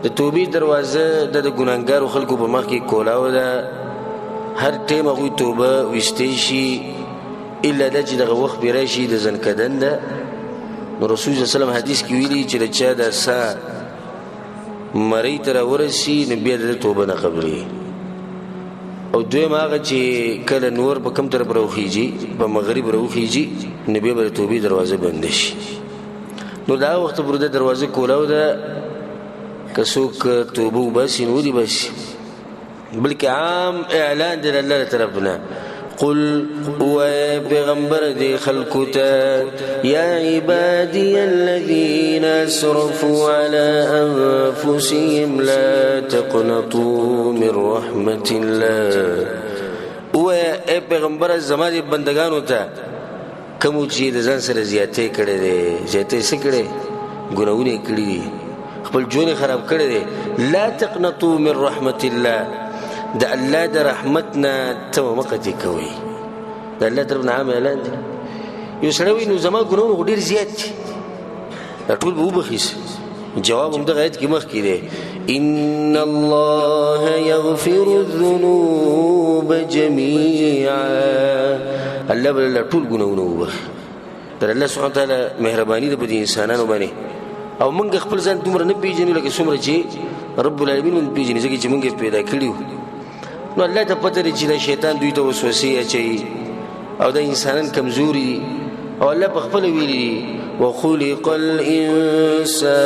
د توبې دروازه د ګناهګارو خلکو په مخ کې کولاو ده. هر ټیم هغوی توبه ویستی شي، الا دا چې دغه وخت پرې راشي د ځنکدن ده. نو رسول صلی الله علیه وسلم حدیث کې ویلي چې د چا د ساه مرۍ ته راورسي نو بیا د توبه نه قبلېږي. او دویم هغه چې کله نور په کوم طرف راوخیږي، په مغرب راوخیږي، نو بیا به د توبې دروازه بنده شي. نو دا وخت پر د دروازه کولاو ده، که څوک توبه وباسي نو ودې باسي، بلکې عام اعلان دی د الله له طرف نه. قل وای پیغمبر دی خلکو ته، یا عبادی الذین اسرفوا علی انفسهم لا تقنطوا من رحمت الله. وای ای پیغمبر زما دی بندگانو ته، کومو چې د ځان سره زیاتې کړې دي، زیاتې څه کړې؟ ګناهونه یې کړي دي، خپل ژوند یې خراب کړی دی. لا تقنطوا من رحمت الله، د الله د رحمت نه ته مه قطع کوئ. د الله طرف نه عام اعلان دی. یو سړی وایي نو زما ګناهونه خو ډېر زیات دي، دا ټول به وبخښي. جواب هم دغه آیت کې مخکې دی، ان الله یغفر الذنوب جميعا. الله به له ټول ګناهونه وبخښي. در الله سبحانه وتعالی مهرباني ده په دې انسانانو باندې. او موږ خپل ځان دومره نه پېژنو لکه څومره چې رب العالمین موږ پېژني، ځکه چې موږ یې پیدا کړي یو. نو الله ته پته ده چې دا شیطان دوی ته وسوسې اچوي او دا انسانان کمزوري دي. او الله په خپله ویلي دي، وخلق الانسان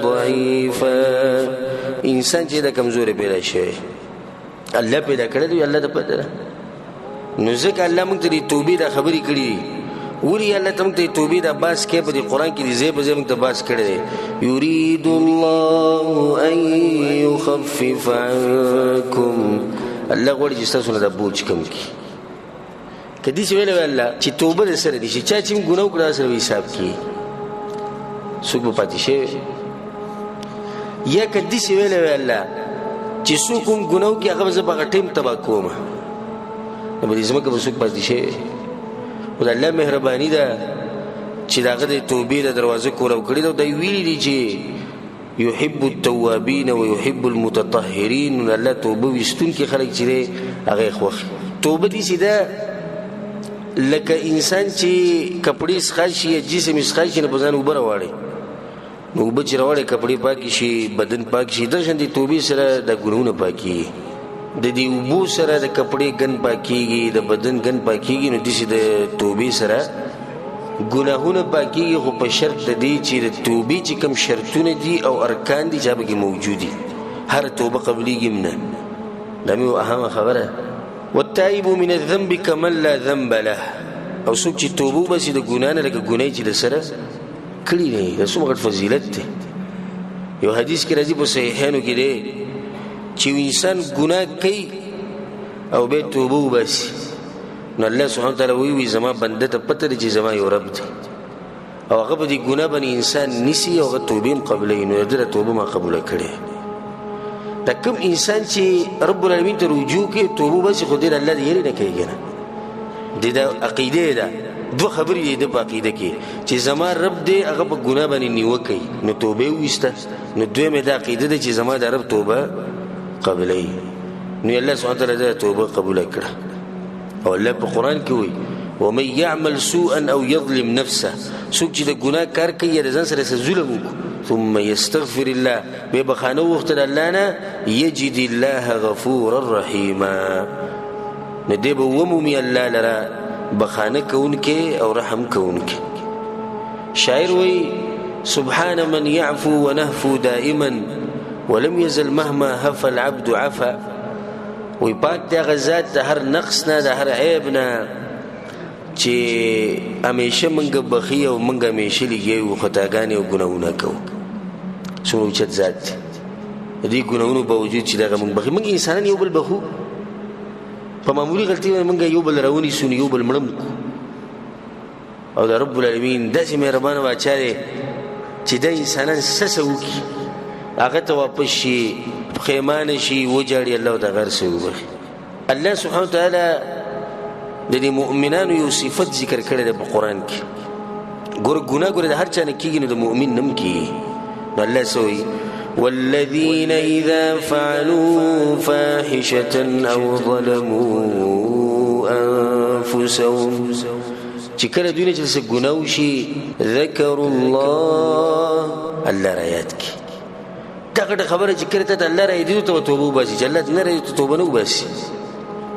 ضعیفا. انسان چې دا کمزوری پیدا شوی، الله پیدا کړی دی، الله ته پته ده. نو ځکه الله موږ ته د توبې دا خبرې کړي دي. ولې الله ته موږ ته د توبې دا باس کوي؟ په دې قرآن کې د ځای په ځای موږ ته باس کړی دی. یرید الله ان یخفف عنکم. الله غواړي چې ستاسو نه دا بوج کم کړي. که داسې ویلی وای الله چې توبه د سره دي شي، چا چې هم ګناه وکړه سره به حساب کړي، څوک به پاتې شوی؟ یا که داسې ویلی وای الله چې څوک هم ګناه وکړي هغه به زه په هغه ټیم تباه کوم، نو په دې ځمکه به څوک پاتې شوی؟ خو د الله مهرباني ده چې د هغه د توبې د دروازه کولاو کړې ده. او دا یې ویلي دي چې يحب التوابین ويحب المتطهرین. نو الله توبه ویستونکي خلک چې دی هغه یې خوښ. توبه داسې ده لکه انسان چې کپړې څښل شي یا جسم یې څښل شي، نو په ځان اوبه راواړي، نو اوبه چې راواړي کپړې پاکې شي، بدن پاک شي. دغه شان د توبې سره د ګناهونه پاکېږي، د دې اوبو سره د کپړې ګن پاکېږي، د بدن ګن پاکېږي. نو داسې د توبې سره ګناهونه پاکېږي، خو په شرط د دې چې د توبې چې کوم شرطونه دي او ارکان دي چې هغه پکې موجود دي. هره توبه قبلېږي هم نه. دا مې یوه اهمه خبره. والتائب من الذنب کمن لا ذنب له. او څوک چې توبه وباسي د ګناه نه، لکه ګناه یې چې د سره کړي نه، دا څومره غټ فضیلت دی. یو حدیث کې راځي په صحیحینو کې دی چې یو انسان ګناه کوي او بیا توبه وباسي، نو الله سبحانه وتعالی وایي زما بنده ته پته ده چې زما یو رب دی، او هغه په دې ګناه باندې انسان نیسي او هغه توبې هم قبلوي، نو د ده توبه ما قبوله کړې. دا کوم انسان چې رب العالمین ته رجوع کوي توبه وباسي، خو دې د الله د یرې نه کوي که نه، د ده عقیده ده. دوه خبرې دي د په عقیده کې چې زما رب دی هغه په ګناه باندې نیوه کوي، نو توبه یې وویسته. نو دویمه دا عقیده ده چې زما د رب توبه قبلوي، نو الله سبحانه وتعالی دا توبه قبوله کړه. او الله په قرآن کې وایي ومن يعمل سوءا او يظلم نفسه، څوک چې د ګناه کار کوي یا د ځان سره څه ظلم وکړو، ثم يستغفر الله، بیا بخښنه وغوښته د الله نه، يجد الله غفورا رحیما، نو دی به ومومي الله لره بخښنه کوونکی او رحم کوونکی. شاعر وایي سبحان من يعفو ونهفو دائما ولم يزل مهما هفى العبد عفا. وی پاک دی هغه ذات د هر نقص نه، د هر عیب نه چې همیشه موږ بخي او موږ همیشه لګیا یو خطاګانې او ګناهونه کوو. څومره اوچت ذات دی، د دې ګناهونو باوجود چې دغه موږ بخي. موږ انسانان یو بل بخو، په معمولي غلطي باندې موږ یو بل راونیسو، نو یو بل مړم کو. او د رب العالمین داسې مهربانه باچا دی چې دا انسانان څه څه وکړي هغه ته واپس شي، پښیمانه شي، وژاړي، الله ورته هغه هر څه وبخښي. الله سبحانه وتعالی د دې مؤمنانو یو صفت ذکر کړی دی په قرآن کې. ګوره ګناه ګوره د هر چا نه کېږي، نو د مؤمن نه هم کېږي. نو الله څه وایي؟ والذین اذا فعلوا فاحشة او ظلموا انفسهم، چې کله دوی نه چې څه ګناه وشي، ذکر الله، الله را یاد کړي. دا غټه خبره چې کله ته الله را یادېدو ته به توبه وباسي، چې الله نه را یادېدو ته توبه نه وباسي.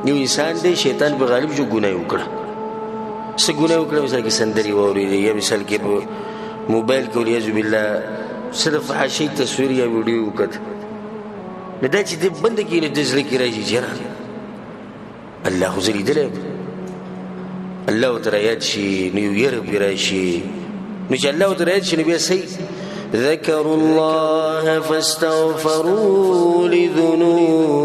یو انسان دی، شیطان په غالب شو، ګناه یې وکړه. څه ګناه یې وکړه؟ مثال کې سندرې واورېدې، یا مثال کې په موبایل کې والعیاذ بالله څه د فحاشۍ تصویر یا ویډیو وکته. نو دا چې دی بنده کړي، نو د زړه کې راشي چې یاره الله خو زه لیدلی یم، الله ورته رایاد شي، نو یو یره پرې راشي. نو چې الله ورته رایاد شي، نو بیا صحیح ذکروا الله فاستغفروا لذنوبهم.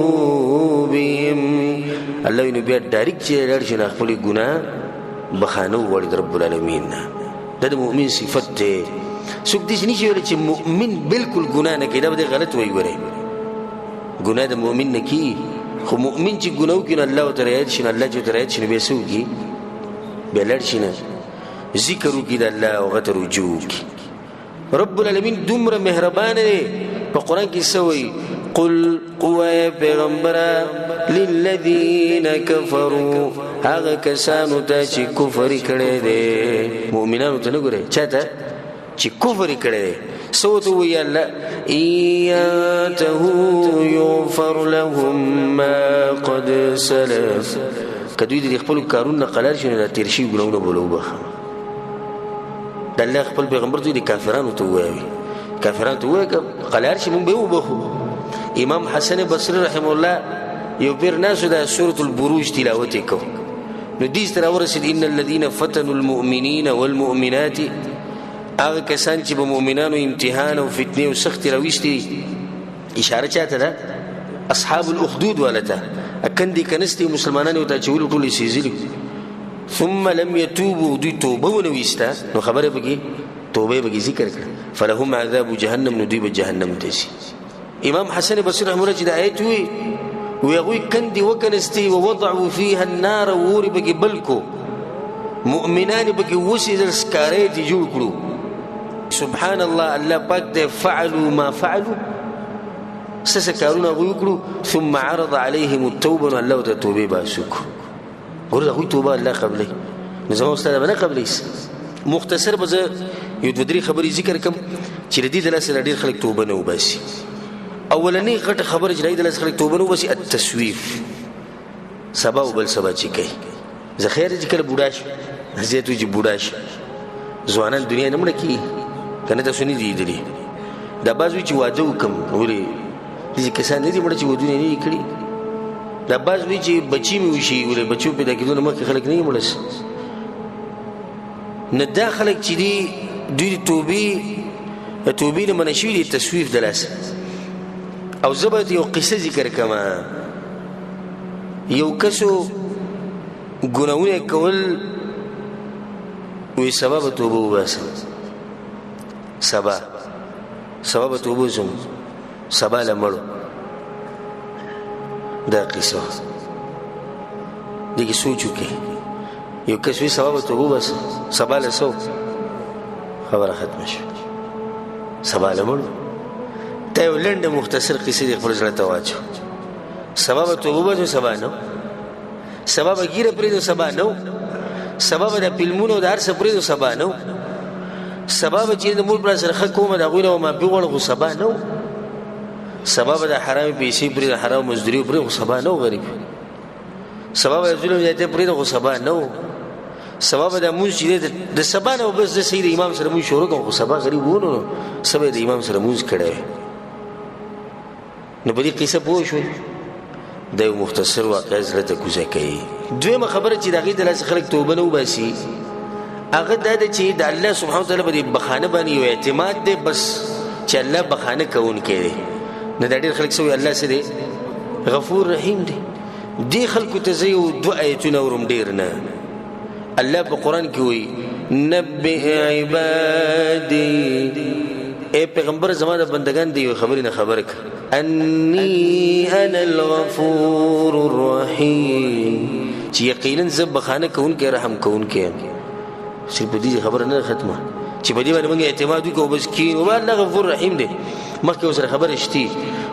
الله نو بیا ډایرکټ چې لاړ شي، نو خپلې ګناه بخښنه وغواړي د رب العالمین نه. دا د مؤمن صفت دی. څوک داسې نه شي ویلی چې مؤمن بالکل ګناه نه کوي، دا به دی غلط وایي. ګورئ، ګناه د مؤمن نه کېږي، خو مؤمن چې ګناه وکړي، نو الله ورته رایاد شي، نو الله چې ورته رایاد شي، نو بیا څه وکړي؟ بیا لاړ شي، نه ذکر وکړي د الله او هغه ته رجوع وکړي. رب العالمین دومره مهربان دی، په قرآن کې څه وایي؟ قل، ووایه پیغمبره، للذین کفروا، هغه کسانو ته چې کفر یې کړی دی، مؤمنانو ته نه ګورئ، چا ته چې کفر یې کړی دی، څه ورته ووایي؟ الله إن ينتهوا يغفر لهم ما قد سلف. که دوی د خپلو کارونو نه قلار شي، نو دا تېر شوي ګناهونه به له وبخښم. د الله خپل پیغمبر ته د کافرانو ته ووایي، کافرانو ته ووایي که قلار شي، موږ به یې وبخښو. امام حسن بصري رحمه الله یو پیر ناسو، د سورة البروج تلاوت یې کو، نو دې ته راورسېد، ان الذین فتنوا المؤمنین والمؤمنات، هغه کسان چې په مؤمنانو امتحان او فتنې او سختې راویستي. اشاره چاته ده؟ اصحاب الاخدود والا ته، کندې کنستې مسلمانان یې ورته اچولي، ټول یې سېځلي. ثم لم يتوبوا، دوی توبه ونه ویسته، نو خبره پکې توبه یې پکې ذکر کړه، فلهم عذاب جهنم، نو دوی به جهنم ته ځي. امام حسن بصري رحمه الله چې د آیت وی، وی هغوی کندې وکنستې، ووضعوا فيها النار، اور یې پکې بل کړو، مؤمنان یې پکې وسېځل، سکاره یې ترې جوړ کړو. سبحان الله، الله پاک دی، فعلوا ما فعلوا، څه څه کارونه هغوی وکړو. ثم عرض عليهم التوبه، نو الله ورته توبې باس وکړو. ګوره، د هغوی توبه الله قبلوي، نو زما استاد به نه قبلوي. مختصر به زه یو دوه درې خبرې ذکر کړم چې له دې د لاسه ډېر خلک توبه نه وباسي. اولنۍ غټه خبره چې له دې د لاسه خلک توبه نه وباسي، التسویف، سبا او بل سبا چې کوي. زه خیر چې کله بوډا شم، زه ته چې بوډا شم، ځوانان دنیا نه مړه کېږي که نه؟ تاسو نه دي لیدلي؟ دا بعض وي چې واده وکړم، ولې داسې کسان نه دي مړه چې ودونه نه دي کړي؟ دا بعض وي چې بچي مې وشي، ولې بچو پیدا کېدو نه مخکې خلک نه دي مړه؟ نه، دا خلک چې دي، دوی د توبې نه منع شوي دي، تسویف د لاسه. او زه به یو قصه ذکر کړم. یو کسو ګناهونه کول، وی سبا به توبه وباسم، سبا به توبه وباسم، سبا له مړو. دا قصه دې کې سوچ وکړئ. یو کس وی سبا به توبه وباسم، سبا له څه خبره ختمه شوه، سبا له مړو. دا یو لنډه مختصر قصه دې خپل زړه ته واچو. سبا به توبه وباسم، سبا نه، سبا به ږیره پرېږدم، سبا نه، سبا به د فلمونو د هر څه پرېږدم، سبا نه، سبا به چې د مور پلار سره ښه کوم، د هغوی نه به معافي وغواړم، خو سبا نه، سبا به د حرامې پیسې پرېږدم، حرام مزدوري پرېږدم، خو سبا نه، غریب، سبا به ظلم زیاتی پرېږدم، خو سبا نه، سبا به د مونځ چې دی د سبا نه بس زه صحیح د امام سره مونځ شروع کړم، خو سبا غریب و، نو سبا یې د امام سره مونځ کړی. نو په دې قصه پوه شوئ؟ دا یو مختصر واقعه زړه ته کوزه کوي. دویمه خبره چې د هغې د لاسه خلک توبه نه وباسي، هغه دا ده چې د الله سبحانه وتعالی په دې بخښنه باندې یو اعتماد دی، بس چې الله بخښنه کوونکی دی. نو دا ډېر خلک څه وایي؟ الله څه دی؟ غفور رحیم دی. دې خلکو ته زه یو دوه آیتونه اورم، ډېر نه. الله په قرآن کې وایي، نبئ عبادي، ای پیغمبر زما د بندگان دی یو خبرې نه خبر کړه، انی انا الغفور الرحیم، چې یقینا زه بخښنه کوونکی رحم کوونکی یم. صرف په دې خبره نه ختمه. چې په دې باندې موږ اعتماد وکړو بس کینو، الله غفور رحیم دی. مخکې ورسره خبره شتي،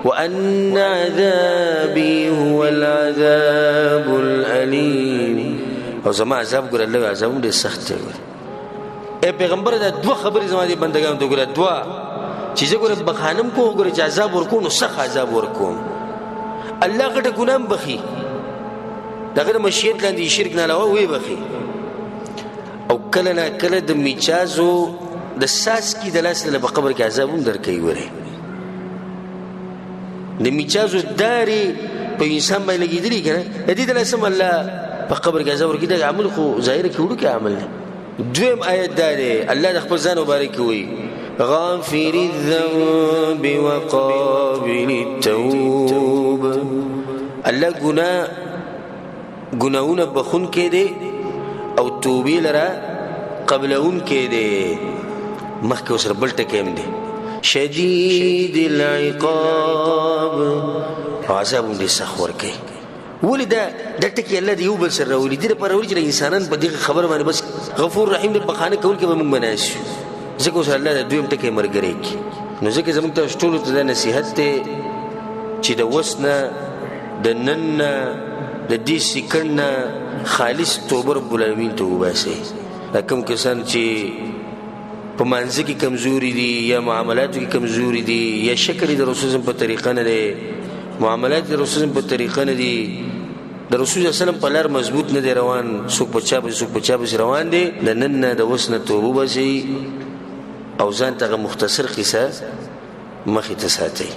وان عذابي هو العذاب الالم. او زما عذاب ګوره الله عذاب ډېر سخت دی. ګوره ای پیغمبر، دا دوه خبرې زما دې بندګانو ته ګوره، دوه چې زه ګوره بخانم کوم، ګوره چې عذاب ورکوم نو سخت عذاب ورکوم. الله غټه ګناه هم بخي، د هغه د مشیت لاندې شرک نه علاوه ویې بخي. او کله نا کله د میچازو د ساسکي د لاس له په قبر کې عذاب هم درکوي. ګورې د میچازو دارې په انسان باندې لګېدلي که نه، د دې د لاسه هم الله په قبر کې عذاب ورکوي. دا عمل خو ظاهره کې وړوکی عمل دی. دویم آیت دا دی، الله د خپل ځان مبارک وایي غافر الذنب وقابل التوب. الله ګناه ګناهونه بخون کې دی او توبې لره قبلون کې دی. مخکې ورسره بل ټکی هم دی، شدید العقاب، او عذاب هم ډېر سخت ورکوي. ولې دا دا ټکی الله د یو بل سره راولي؟ دې لپاره راولي چې انسانان په دغه خبره باندې بس غفور رحیم دی، بخښنه کوونکی به موږ باندې شو، ځکه اوس الله د دویم ټکی ملګری کړي. نو ځکه زموږ تاسو ټولو ته دا نصیحت دی چې د اوس نه، د نن نه، د دې سیکنډ نه خالص توبه رب العالمین ته وباسئ. دا کوم کسان چې په مانځ کې کمزوري دي، یا معاملاتو کې کمزوري دي، یا شکر د رسول په طریقه نه دی، معاملات د رسول په طریقه نه دي، د رسول صلی الله علیه وسلم په لار مضبوط نه دی روان، څوک په چا پسې څوک په چا پسې روان دي، د نن نه د اوس نه توبه وباسئ او ځان ته هغه مختصر قصه مخې ته ساتئ.